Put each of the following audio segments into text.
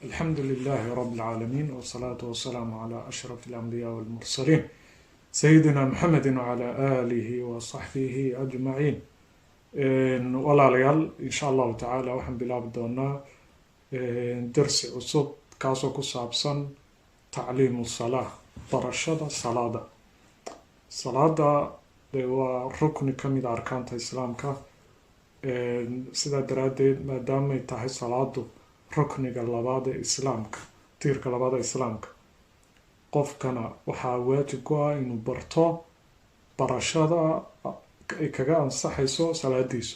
الحمد لله رب العالمين، والصلاة والسلام على أشرف الأنبياء والمرسلين، سيدنا محمد وعلى آله وصحبه أجمعين. Walaalayaal, insha Allahu tacaala waxaan bilaabi doonaa darsi cusub kaasoo ku saabsan tacliimu salaa, barashada salaada. Salaada de waa rukni ka mid a arkaanta Islaamka. Sidaa daraaddeed, maadaamay tahay salaadu rukniga labaad ee Islaamka, tiirka labaad ee Islaamka, qofkana waxaa waajib ku ah inuu barto barashada ay kaga ansaxayso salaadiisu.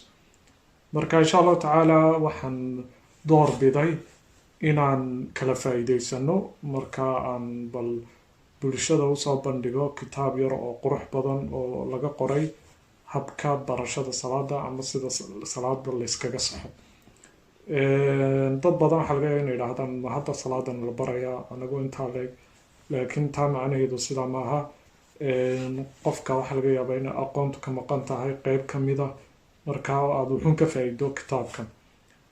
Marka insha Allahu tacaala waxaan door biday inaan kala faa'iideysano. Marka aan bal bulshada usoo bandhigo kitaab yar oo qurux badan oo laga qoray habka barashada salaada ama sida salaada layskaga saxo. Dad badan waxaa laga yaaba inay yidhaahdaan, "Ma hadda salaadan la barayaa anagu intaa leeg?" Laakiin taa macnaheedu sidaa maaha. Qofka waxaa laga yaabaa inay aqoontu ka maqan tahay qeyb ka mida, marka aada wuxuun ka faa'iido kitaabkan.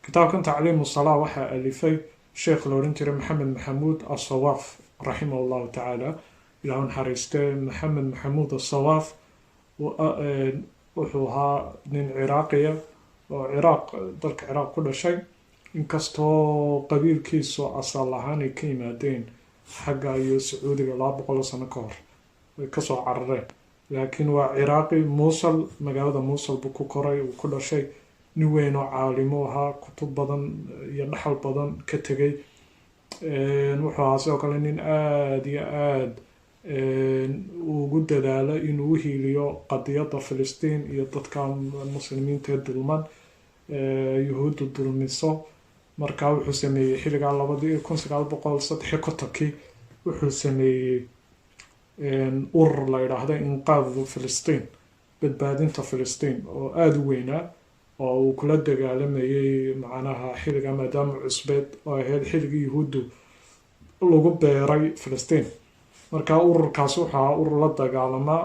Kitaabkan Tacliimu Salaa waxaa alifay sheekh la odhan jiray Maxamed Maxamuud Asawaaf, raximah Allahu tacaala. Ilah naxariistee, Maxamed Maxamuud Asawaaf wuxuu ahaa nin Ciraaqiya oo Ciraaq, dalka Ciraaq ku dhashay, inkastoo qabiilkiisu asal ahaan ay ka yimaadeen xagga iyo Sacuudiga 200 sano ka hor ay kasoo carareen, laakiin waa Ciraaqi. Muusal, magaalada Muusal buu ku koray, uu ku dhashay. Nin weyn oo caalimo ahaa, kutub badan iyo dhaxal badan ka tegay. Wuxuu ahaa sidoo kale nin aada iyo aada ugu dadaalo inuu uhiiliyo qadiyadda Filistiin iyo dadka Muslimiinta ee dulman, Yuhuuddu dulmiso. Marka wuxuu sameeyey xilligaa 1953-kii wuxuu sameeyey urur la yidhaahdo Inqaadu Filistiin, badbaadinta Filistiin, oo aada u weynaa oo uu kula dagaalamayay macnaha xilligaa, maadaama cusbeed oo ahayd xilligii Yuhuuddu lagu beeray Filistiin. Marka ururkaas wuxuu ahaa urur la dagaalama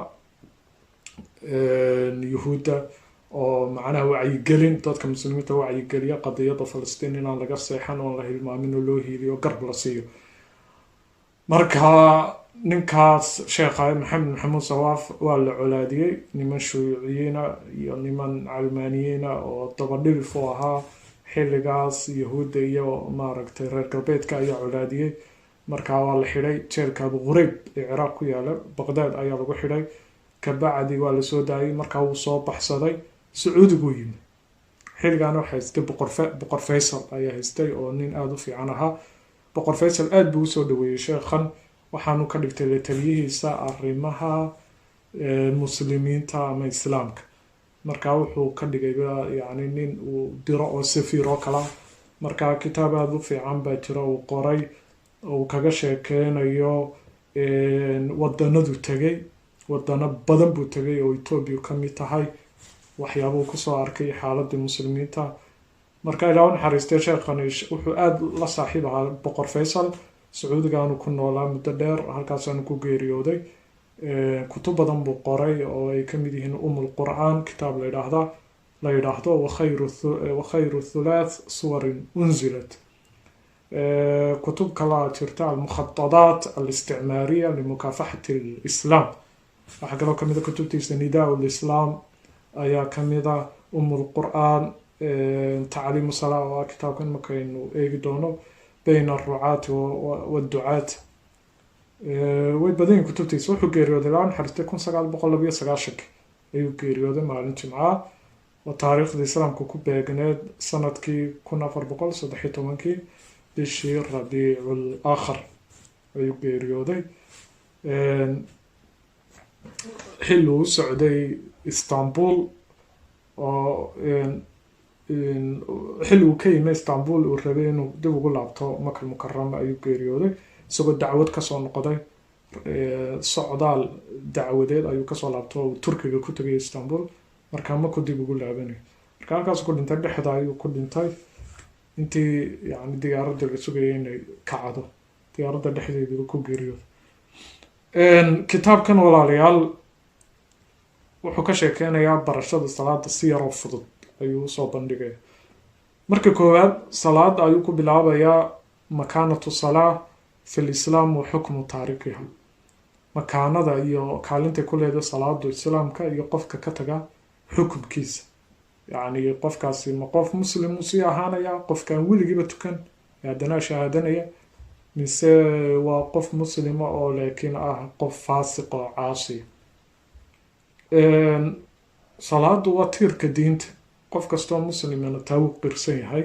Yuhuudda oo macnaha wacyigelin, dadka Muslimiinta wacyigeliya qadiyadda Falastiin inaan laga seexan oon la hilmaamin oo loo hiiliyo, garb la siiyo. Marka ninkaas sheekha Maxamed Maxamuud Sawaaf waa la colaadiyey. Niman shuuciyiina iyo niman calmaaniyiina oo dabadhilif u ahaa xilligaas Yahuudda iyo maaragtay reer galbeedka ayaa colaadiyey. Markaa waa la xidhay. Jeelka Abu Qureyb ee Ciraaq ku yaala, Baqdaad, ayaa lagu xidhay. Kabacdi waa lasoo daayay. Markaa wuu soo baxsaday, Sacuudiguu yimi. Xilligaana waxaa haystay Boqor Faysal ayaa haystay, oo nin aada u fiican ahaa. Boqor Faysal aada buu usoo dhaweeyey sheekhan, waxaanu ka dhigtay la taliyihiisa arrimaha Muslimiinta ama Islaamka. Marka wuxuu ka dhigayba yacni nin uu diro oo safiir oo kala. Marka kitaab aada u fiican baa jira uu qoray uu kaga sheekeynayo wadanadu tegay. Wadano badan buu tegay oo Etoobiya ka mid tahay, waxyaabuu kusoo arkay xaaladii Muslimiinta. Marka Ilaa u naxariistay sheekhani wuxuu aada la saaxiib ahaa Boqor Faysal. Sacuudigaanu ku noolaa muddo dheer, halkaasaanu ku geeriyooday. Kutub badan buu qoray oo ay ka mid yihiin Umul Qur-aan, kitaab la yidhaahda la yidhaahdo Wakhayru Thulaath Suwarin Unzilat. Kutub kalaa jirta, Almukhatadaat Alisticmaariya Limukaafaxati Alislaam. Waxaa kaloo kamid a kutubtiisa Nidaa Lislaam ayaa kamid a, Umul Qur-aan, Tacliimu Salaa oo ah kitaabkan markaynu eegi doono, Bayna Arucaati Waadducaat. Way badan yihin kutubtiisa. Wuxuu geeriyooday, laa naxariistay, 1992-kii ayuu geeriyooday, maalin Jimcaha oo taariikhda Islaamka ku beegneed sanadkii 1413-kii, bishii Rabiicul Aakhar ayuu geeriyooday, xilli uu socday Istanbul oo xilli uu ka yimi Istanbul, uu rabay inuu dib ugu laabto Maka Mukarama ayuu geeriyooday, isagoo dacwad kasoo noqday. Socdaal dacwadeed ayuu kasoo laabto oo Turkiga ku tegay Istanbul. Markaa maku dib ugu laabanayo, marka halkaas ku dhintay, dhexda ayuu ku dhintay. Intii yani diyaaradda la sugayay inay kacdo, diyaaradda dhexdeediiba ku geeriyooday. Kitaabkan, walaalayaal, wuxuu ka sheekeynayaa barashada salaada. Si yaroo fudud ayuu usoo bandhigaya. Marka koowaad salaada ayuu ku bilaabayaa. Makaanatu salaa fi lislaam wa xukmu taarikiha, makaanada iyo kaalintay ku leedahay salaadu islaamka iyo qofka ka taga xukumkiisa. Yacni qofkaasi ma qof muslim uu sii ahaanaya, qofkaan weligiiba tukan ee haddana shahaadanaya, mise waa qof muslima oo laakiin ah qof faasiq oo caasiya? Salaadu waa tiirka diinta. Qof kastoo muslimana taa wuu qirsan yahay,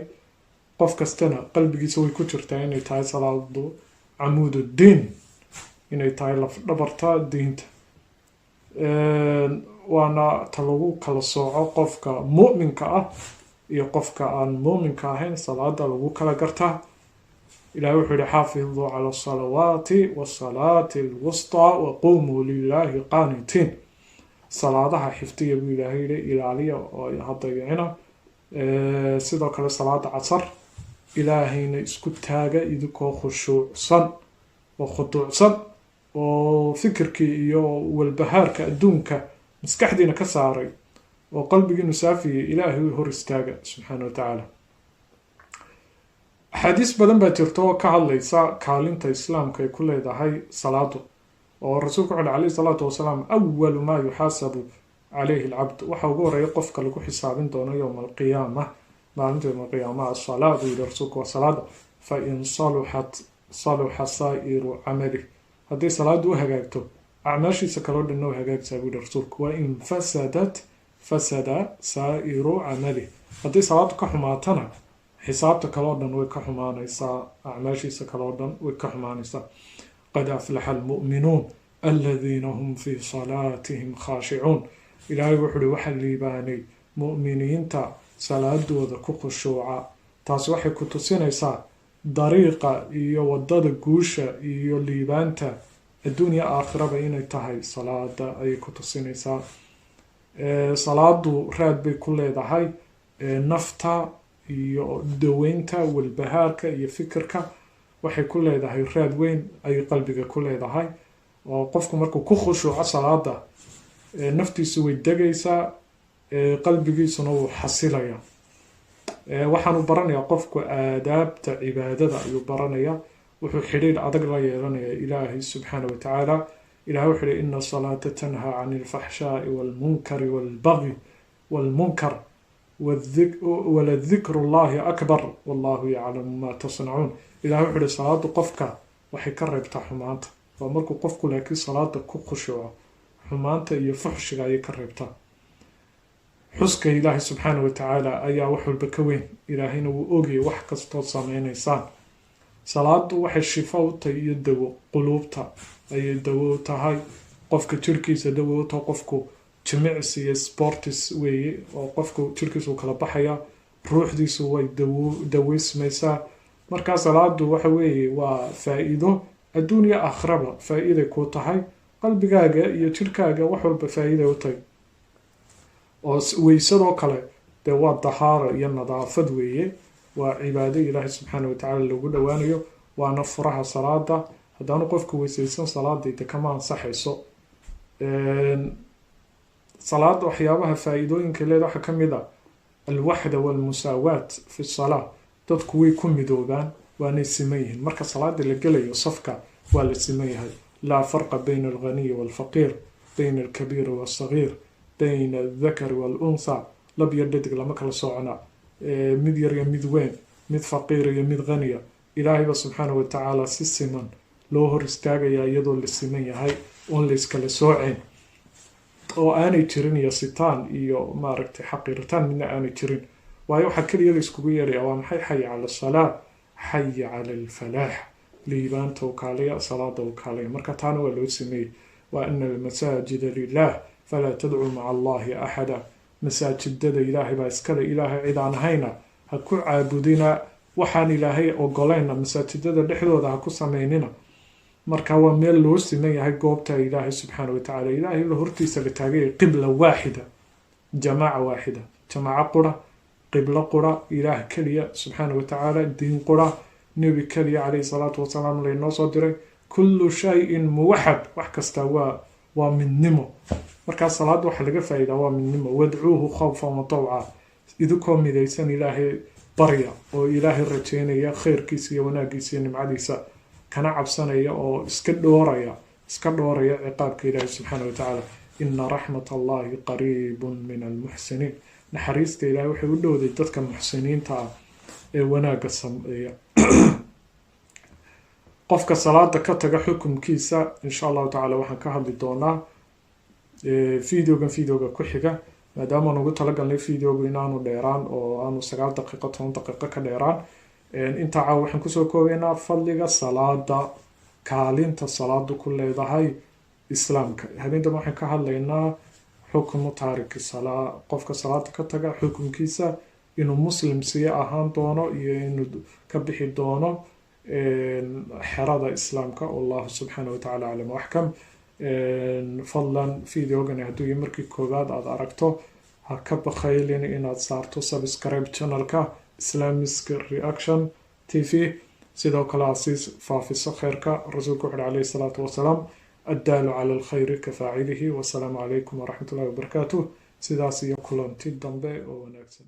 qof kastana qalbigiisa way ku jirtaa inay tahay salaadu camuud uddiin, inay tahay lafdhabarta diinta, waana ta lagu kala sooco qofka mu'minka ah iyo qofka aan muuminka ahayn. Salaada lagu kala gartaa. Ilahay wuxuu yihi: "Xaafiduu cala asalawaati wasalaati alwustaa waqumuu lilahi qaanitiin." Salaadaha xifdiya buu Ilaahay yihi, ilaaliya oo ha dayicina. Sidoo kale salaada casar, Ilaahayna isku taaga idinkoo khushuucsan oo khuduucsan oo fikirkii iyo walbahaarka adduunka maskaxdiina ka saaray oo qalbigiinu saafiyay. Ilaahay hor istaaga subxaana wa tacaala. Axaadiis badan baa jirta oo ka hadlaysa kaalinta islaamka ay ku leedahay salaadu, oo rasuulku wuxu uhi calayhi salaatu wasalaam: "Awalu maa yuxaasabu calayhi alcabd", waxa ugu horeeya qofka lagu xisaabin doono yowma alqiyaama, maalinta yowma alqiyaama, "asalaa", buu yihi rasuulku, waa salaada. "Fa in saluxat saluxa saa'iru camalih", haddii salaadu u hagaagto, acmaashiisa kaloo dhanna u hagaagsaa, buu yihi rasuulku. "Wa in fasadat fasada saa'iru camalih", haddii salaadu ka xumaatana, xisaabta kaloo dhan way ka xumaanaysaa, acmaashiisa kaloo dhan way ka xumaanaysaa. "Qad aflaxa almu'minuun aladiina hum fii salaatihim khaashicuun." Ilaahay wuxuu uhi: waxaa liibaanay mu'miniinta salaadooda ku khushuuca. Taasi waxay ku tusinaysaa dariiqa iyo wadada guusha iyo liibaanta adduunya aakhiraba inay tahay salaada ayay ku tusinaysaa. Salaadu raad bay ku leedahay nafta iyo daweynta walbahaarka iyo fikirka. Waxay ku leedahay raad weyn ayay qalbiga ku leedahay, oo qofku markuu ku khushuuco salaada, naftiisu way degaysaa, qalbigiisuna wuu xasilaya. Waxaanu baranayaa qofku aadaabta cibaadada ayuu baranayaa. Wuxuu xidhiidh adag la yeelanayaa Ilaahay subxaana wa tacaala. Ilahay wuxuu uhi: "Ina asalaata tanhaa can alfaxshaai walmunkari walbagyi walmunkar waladikru llahi akbar wallahu yaclamu ma tasnacuun." Ilahay wuxu uhi: salaadu qofka waxay ka reebtaa xumaanta. Waa markuu qofku laakiin salaada ku khushuuco, xumaanta iyo fuxshiga ayay ka reebtaa. Xuska Ilaahay subxaana wa tacaala ayaa wax walba ka weyn. Ilaahayna wuu ogayay wax kastood sameynaysaan. Salaadu waxay shifo u tahay iyo dawo, quluubta ayay dawo u tahay, qofka jirkiisa dawo u tahay. Qofku jimicsi iyo sports weeye oo qofku jirkiisu kala baxaya, ruuxdiisu way daweysmaysaa. Markaa salaadu waxa weeye waa faa-iido adduun iyo aakhiraba, faa-iiday ku tahay qalbigaaga iyo jirkaaga, wax walba faa-iiday u tahay. Oo weysadoo kale dee waa dahaaro iyo nadaafad weeye, waa cibaado Ilaahay subxaana watacaala lagu dhowaanayo, waana furaha salaada. Haddaanu qofku weysaysan, salaadii de kama ansaxayso. Salaada waxyaabaha faa-iidooyinka leeda waxaa ka mid a alwaxda walmusaawaat fi salaa. Dadku way ku midoobaan, waanay siman yihiin. Marka salaada la gelayo safka waa la siman yahay. Laa farqa bayna alghaniyi walfaqiir, bayna alkabiiri walsagiir, bayna aldakari waluntha. Lab iyo dhadig lama kala socona, mid yar iyo mid weyn, mid faqiir iyo mid khaniya. Ilaahayba subxaana watacaala si siman loo hor istaagayaa, iyadoo la siman yahay oon la iskala sooceyn, oo aanay jirin iyo sitaan iyo maaragtay xaqiiritaan midna aanay jirin. Waayo, waxaa keliya la iskugu yeeraya waa maxay? Xaya cala asalaa, xaya cala alfalaax, liibaanta u kaalaya, salaada u kaalaya. Marka taana waa loo sameeyey. Wa ana almasaajida lilah falaa tadcuu maca allahi axada. Masaajidada Ilaahay baa iskale, Ilaahay cid aan ahayna ha ku caabudina. Waxaan Ilaahay ogolayna masaajidada dhexdooda ha ku sameynina. Marka waa meel loo siman yahay, goobta Ilaahay subxaana watacaala, Ilaahay la hortiisa la taagaya. Qibla waaxida, jamaaca waaxida, jamaaco qura, qiblo qura, Ilaah keliya subxaana watacaala, diin qura, nebi keliya calayhi salaatu wasalaam laynoo soo diray. Kullu shayin muwaxad, wax kasta waa midnimo. Markaa salaadda waxaa laga faa'idaa waa midnimo. Wadcuuhu khawfan wa tawca, idinkoo midaysan Ilaahay. Barya oo Ilaahay rajeynaya khayrkiisa iyo wanaagiisa iyo nimcadiisa, kana cabsanaya oo iska dhooraya ciqaabka Ilaahay subxaana wa tacaala. Ina raxmat Allahi qariibun min almuxsiniin. Naxariista Ilahay waxay u dhowday dadka muxsiniinta ah ee wanaagga sameeya. Qofka salaada ka taga xukumkiisa, insha Allahu tacala, waxaan ka hadli doonaa videogan videoga ku xiga, maadaama aan ugu talagalnay videogu inaanu dheeraan oo aanu 9 daqiiqo, 10 daqiiqo ka dheeraan. Intaa caawa waxaan kusoo koobaynaa fadliga salaada, kaalinta salaadu ku leedahay Islaamka. Habeen dambe waxaan ka hadlaynaa xukmu taariki salaa, qofka salaada ka taga xukumkiisa, inuu Muslim sii ahaan doono iyo inuu ka bixi doono xerada Islaamka. Wallahu subxaana watacaala aclam waxkam. Fadlan, videogani hadduu iyo markii koowaad aada aragto, ha ka bakhaylin inaad saarto subscribe channelka Islamic Reaction TV. Sidoo kale aad sii faafiso kheyrka. Rasuulku wuxu uhi calayhi salaatu wasalaam: "Addaalu cala alkhayri ka faacilihi." Wasalaamu calaykum waraxmat ullahi wabarakaatuh. Sidaas iyo kulanti dambe oo wanaagsan.